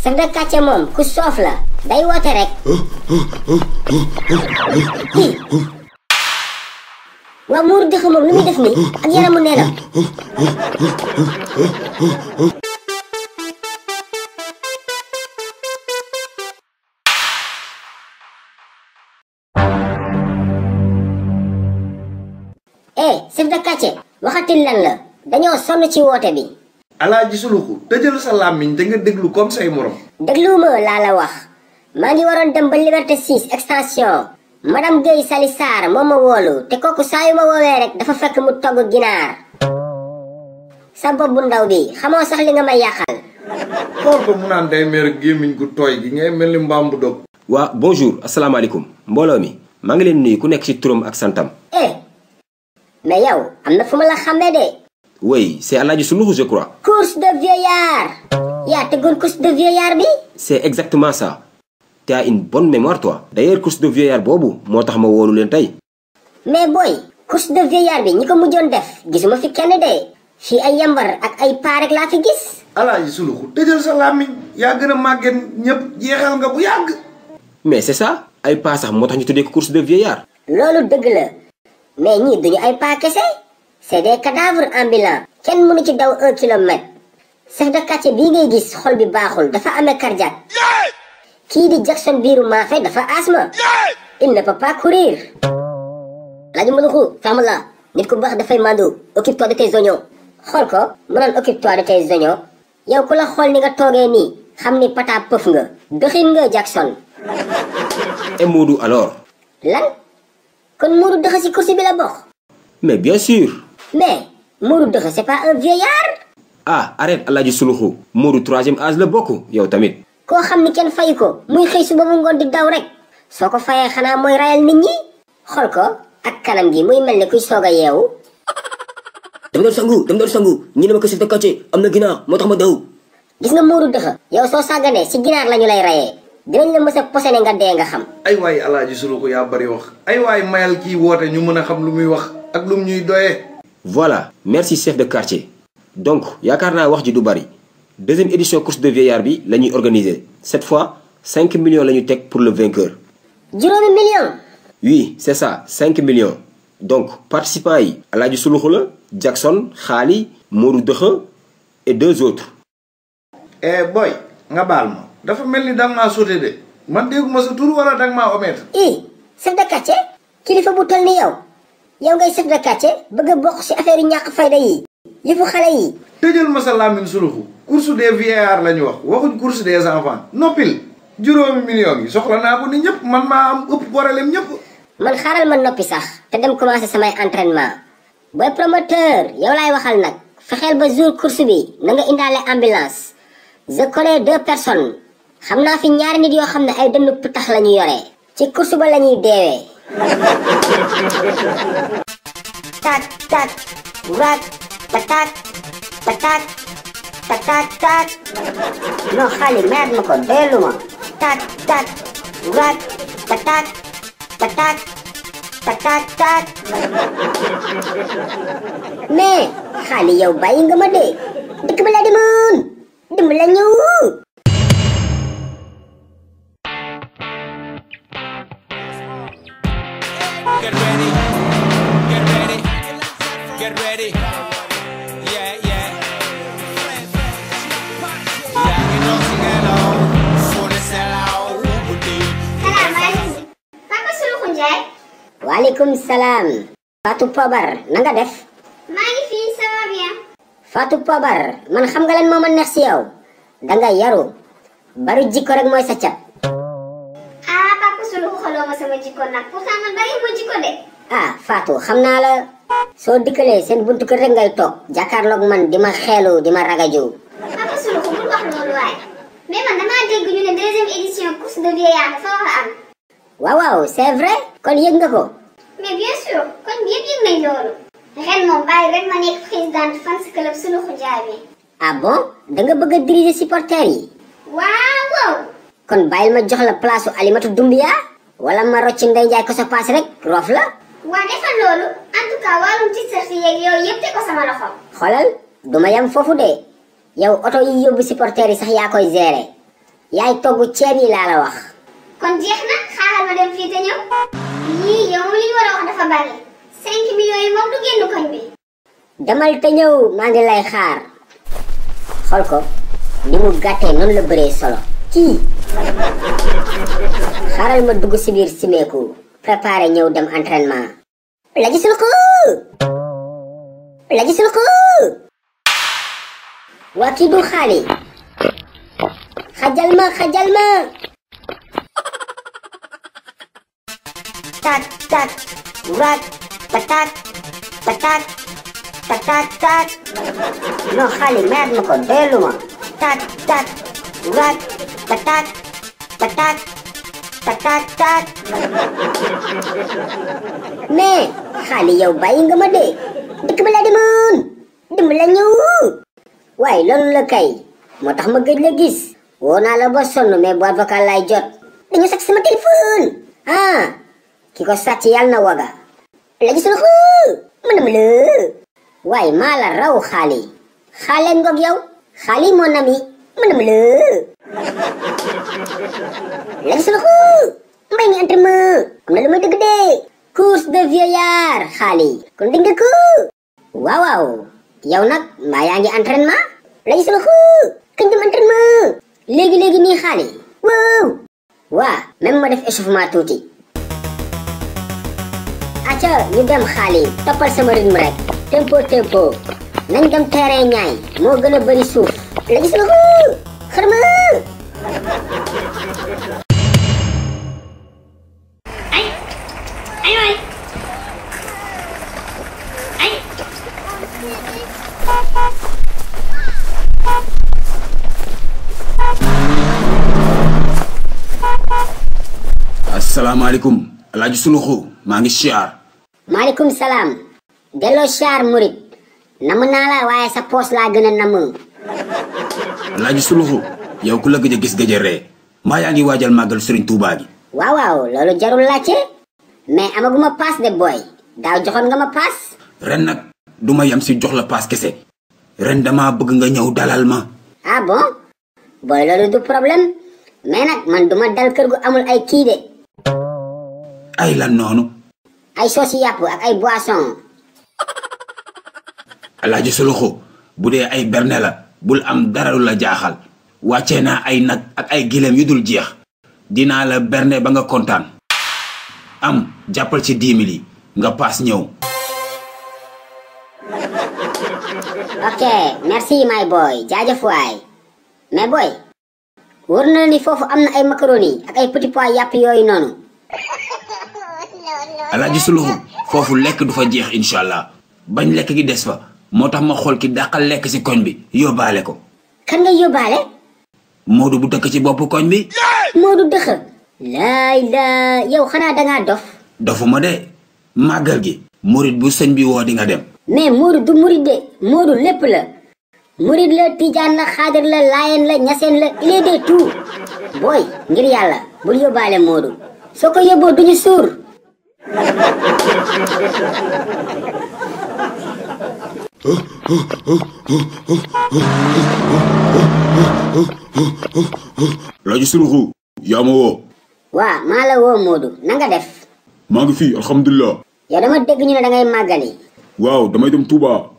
chef de quartier moom ku soof la day woote rek. waaw muuru dëkk moom lu muy def nii ak yaramu neenam. chef de quartier waxatil lan la dañoo sonn ci woote bi. Alaaji Suluxu tëjal sa làmmiñ te nga déglu comme say morom. dégluwuma laa la wax maa ngi waroon dem ba Liberté 6 extension madame Guèye Sali Sarr moo ma woolu te kooku saa yu ma woowee rek dafa fekk mu togg ginaar. sa bopp bu ndaw bi xamoo sax li nga may yàqal. xool ko mu naan day mer gémmiñ gu tooy gi ngay mel ni mbaam bu dog. waa bonjour asalaamaaleykum mbooloo mi maa ngi leen nuyu ku nekk ci turam ak santam. mais yow am na fu ma la xàmmee de. oui c'est Alaaji Suluxu je crois. course de vieillard. yaa tegoon course de vieillard bi. c'est exactement ça. tu as une bonne mémoire toi. d'ailleurs course de vieillard boobu moo tax ma woolu leen tey. mais boy course de vieillard bi ñi ko mujjoon def gisuma fi kenn de. fii ay yambar ak ay paa rek laa fi gis. Alaaji Suluxu tëjal sa làmmiñ yaa gën a màgget ñëpp jeexal nga bu yàgg. mais c'est ça ay paa sax moo tax ñu tuddee ko course de vieillard. loolu dëgg la mais ñii duñu ay paa kese c'est des cadavres ambulants. kenn mënu ci daw 1 kilomètre. chef de quartier bii ngay gis xol bi baaxul dafa amee cardiaque. kii di Jackson biiru maafe dafa asthme. il ne peut pas courir. Alaaji Muluxu ferme la nit ku baax dafay mandu occupe-toi de tes oignons. xool ko mu naan occupe-toi de tes oignons. yow ku la xool ni nga toogee nii xam ni pata pëf nga dëxin nga Jackson. et Moodu alors. lan kon Moodu dëxa ci course bi la bokk. mais bien sûr. mais Moodu dëxa c'est pas un vieillard. ah arrête Alaaji Suluxu Moodu 3e âge la bokk yow tamit. koo xam ni kenn fayu ko muy xëy suba mu ngoon di daw rek soo ko fayee xanaa mooy rayal nit ñi. xool ko ak kanam gi muy mel ni kuy soog a yeewu. dama doon sangu ñi ne ma ko chef de quartier am na ginaar moo tax ma daw. gis nga Moodu dëxa yow soo sàgganee si ginaar lañu lay rayee dinañ la mës a posene nga dee nga xam. ay waay Alaaji Suluxu yaa bari wax ay waay mayal kii woote ñu mën a xam lu muy wax ak lu mu ñuy doyee. voilà merci chef de quartier. donc yaakaar naa wax ji du bari. deuxième édition course de vieillard bi la ñuy organiser cette fois 5 millions la ñu teg pour le vainqueur. juróomi million. oui c'est ça 5 millions. donc participants yi Alaaji Suluxu la Jackson Xaali Moodu dëxa et 2 autres. boy nga baal ma dafa mel ni danga maa sauté de man dégguma sa tur wala danga maa omettre. chef de quartier kilifa bu toll ni yow ngay chef de quartier bëgg a bokk ci affaire yu ñàkk fayda yi yëfu xale yi. tëjal ma sa làmmiñ Suluxu course des vieillards la ñu wax waxuñ course des enfants noppil juróomi millions yi soxla naa ko ni ñëpp man maa am ëpp problème ñëpp. man xaaral ma noppi sax te dem commencer samay entraînement booy promoteur yow laay waxal nag fexeel ba jour course bi na nga indaale ambulance. je connais 2 personnes xam naa fi ñaari nit yoo xam ne ay dënnu pitax la ñu yore ci course ba la ñuy deewee. tak tak waat patak patak patak tak non xaali mayaat ma ko doyalu ma tak tak waat patak patak patak tak mais xaali yow bàyyi nga ma de dëkk ba laa demoon dimbali ñu. Get ready, get ready, get ready. Yeah, yeah. yaa ngi doon si ngelaw fu ne selaw bu dee. salaamaaleykum. Papa Suluxu Njaay. waaleykum salaam. Fatou Pobar na nga def. maa ngi fii ça va bien. Fatou Pobar man xam nga lan moo ma neex si yow danga yaru bari jikko rek mooy sa cat. ah Papa Suluxu xoloo ma sama jikko nag pourtant man bari ma jikko de. ah Fatou xam naa la soo dikkalee seen buntu kër rek ngay toog jàkkaarloog man di ma xeelu di ma ragaju. Papa Suluxu bul wax loolu waaye mais man damaa dégg ñu ne 2e édition course de vieillard dafa war a am. waaw waaw c'est vrai kon yëg nga ko. mais bien sûr kon bi yëpp yëg nañ loolu. ren moom bàyyi rek ma nekk présidente fans club Suluxu Njaay bi. ah bon da nga bëgg a diriger supporters yi. waaw waaw. kon bàyyil ma jox la place su Alimatu Dumbiya wala ma rocci Ndey Njaay ko sa paas rek roof la. waa defal loolu en tout cas wàllum t-shirt yeeg yooyu yëpp te ko sama loxo. xoolal duma yam foofu de yow oto yi yóbbu supporters yi sax yaa koy gérer yaay togg ceeb yi laa la wax. kon jeex na xaaral ma dem fii te ñëw. yii yow li ñu war a wax dafa bari. 5 millions yi moom du génn koñ bi. demal te ñëw maa ngi lay xaar. xool ko ni mu gàttee noonu la bëree solo. kii xaaral ma dugg si biir simeeku préparé ñëw dem entraînement. la gisul ko la gisul ko waa kii du xaali. xajal ma tak tak waat patak patak patak tak non xaali mayaat ma ko doyalu ma. tak tak waat patak patak patak tak mais xaali yow bàyyi nga ma de dëkk ba laa demoon dem la ñëw waaye loolu la kay moo tax ma gëj la gis. woo naa la ba sonn mais boîte vocale lay jot. dañu sàcc sama téléphone. ki ko sàcc yàlla na waga. la gis la ko mën na ma la. waaye maa la raw xaali. xaale ngoog yow. xaali mon ami mën na ma la. la gis la ko mbay mi entraînement. am na lu may dëgg de. course de vieillard xaali. kon dégg nga ko. waaw waaw yow nag mbaa yaa ngi entraînement. la gis la ko kañ dem entraînement. léegi nii xaali. waaw. waa même ma def échauffement tuuti. acca ñu dem xaali toppal sama rythme rek. tempo nañ dem terrain ñaay moo gën a bëri suuf. la gis la ko xarma. ay waay ay. asalaamaaleykum alaaji suluxu maa ngi siyaar. maaleykum salaam. delloo siyaar murit. namu naa la waaye sa poos laa gën a namu. alaaji suluxu yow ku la gëj a gis gëj a ree mbaa yaa ngi waajal màggal Serigne Touba gi. waaw loolu jarul laajte. mais amaguma paas de boy. daaw joxoon nga ma paas. ren nag duma yam si jox la paas kese. ren dama bëgg nga ñëw dalal ma. ah bon boy loolu du problème. mais nag man duma dal kër gu amul ay kii de. ay lan noonu. ay soosi yàpp ak ay boisson. alaaji suluxu bu dee ay berne la bul am dara lu la jaaxal. wàccee naa ay nag ak ay gileem yu dul jeex. dinaa la berne ba nga kontaan. am jàppal ci 10 000 yi nga paas ñëw. ok merci my boy jaajëf waay. mais boy wóor na ni foofu am na ay macaroni ak ay petit pois yàpp yooyu noonu. alaaji suluxu foofu lekk du fa jeex incha allah bañ lekk gi des fa moo tax ma xool ki dàqal lekk si koñ bi yóbbaale ko. kan nga yóbbaale. Moodu bu dëkk ci boppu koñ bi. Moodu dëkk. laay yow xanaa dangaa dof. dofuma de màggal gi murit bu sëñ bi woo di nga dem. mais Moodu du murit de Moodu lépp la. murit la tijaan la xaadir la laayeen la ñaseen la il est de tout. booy ngir yàlla bul yóbbaale Moodu soo ko yóbboo duñu suur. Laaji Suluxu yaa ma woo. waa maa la woo Moodu na nga def. maa ngi fii alhamdulilah. yow dama dégg ñu ne da ngay màggali. waaw damay dem Touba.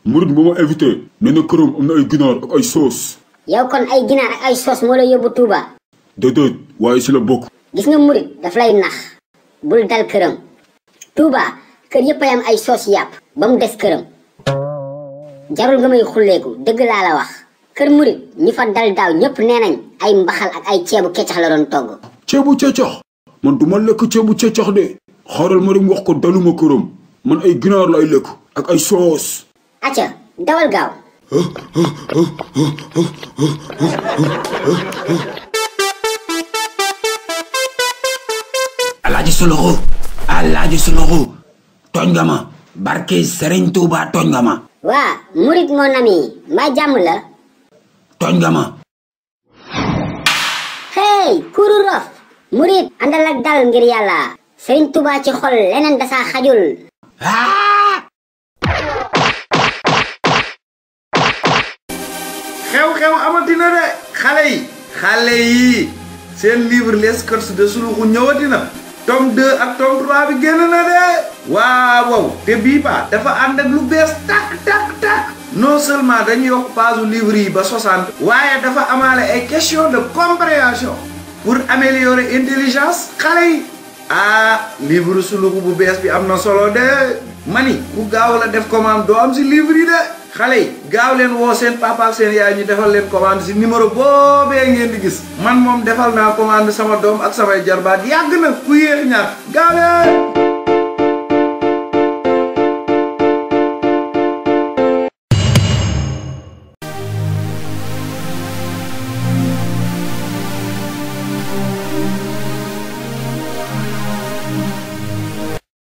murid bu ma invité. nee na këram am na ay ginaar ak ay soos. yow kon ay ginaar ak ay soos moo la yóbbu Touba. déedéet waaye si la bokk. gis nga murid daf lay nax. bul dal këram. Touba kër yëpp ay am ay soos yàpp ba mu des këram. jarul nga may xulleeku dëgg laa la wax. kër murid ñi fa dal daaw ñëpp nee nañ ay mbaxal ak ay ceebu keccax la doon togg. ceebu ceecax man du ma lekk ceebu ceecax de. xaaral ma dem wax ko daluma këram man ay ginaar lay lekk ak ay soos. acca dawal gaaw. alaaji suluxu tooñ nga ma barke Serigne Touba tooñ nga ma. waa murid mon ami mbaa jàmm la. tooñ nga ma. hey kuru rof. murid àndal ak dal ngir yàlla. Serigne Touba ci xol leneen dasaa xajul. xew-xew amatina de xale yi xale yi seen livre les codes de Suluxu ñëwati na tome 2 ak tome 3 bi génn na de waaw te bii pa dafa ànd ak lu bees tak non seulement dañu yokk page livre yi ba 60 waaye dafa amaale ay question de compréhension pour améliorer intelligence xale yi livre Suluxu bu bees bi am na solo de mani ku gaaw la def commande doo am si livre yi de xale yi gaaw leen woo seen papa ak seen yaay ñu defal leen commande si numéro boobee ngeen di gis man moom defal naa commande sama doom ak samay jarbaat yàgg na ku yéex ñaar gaaw leen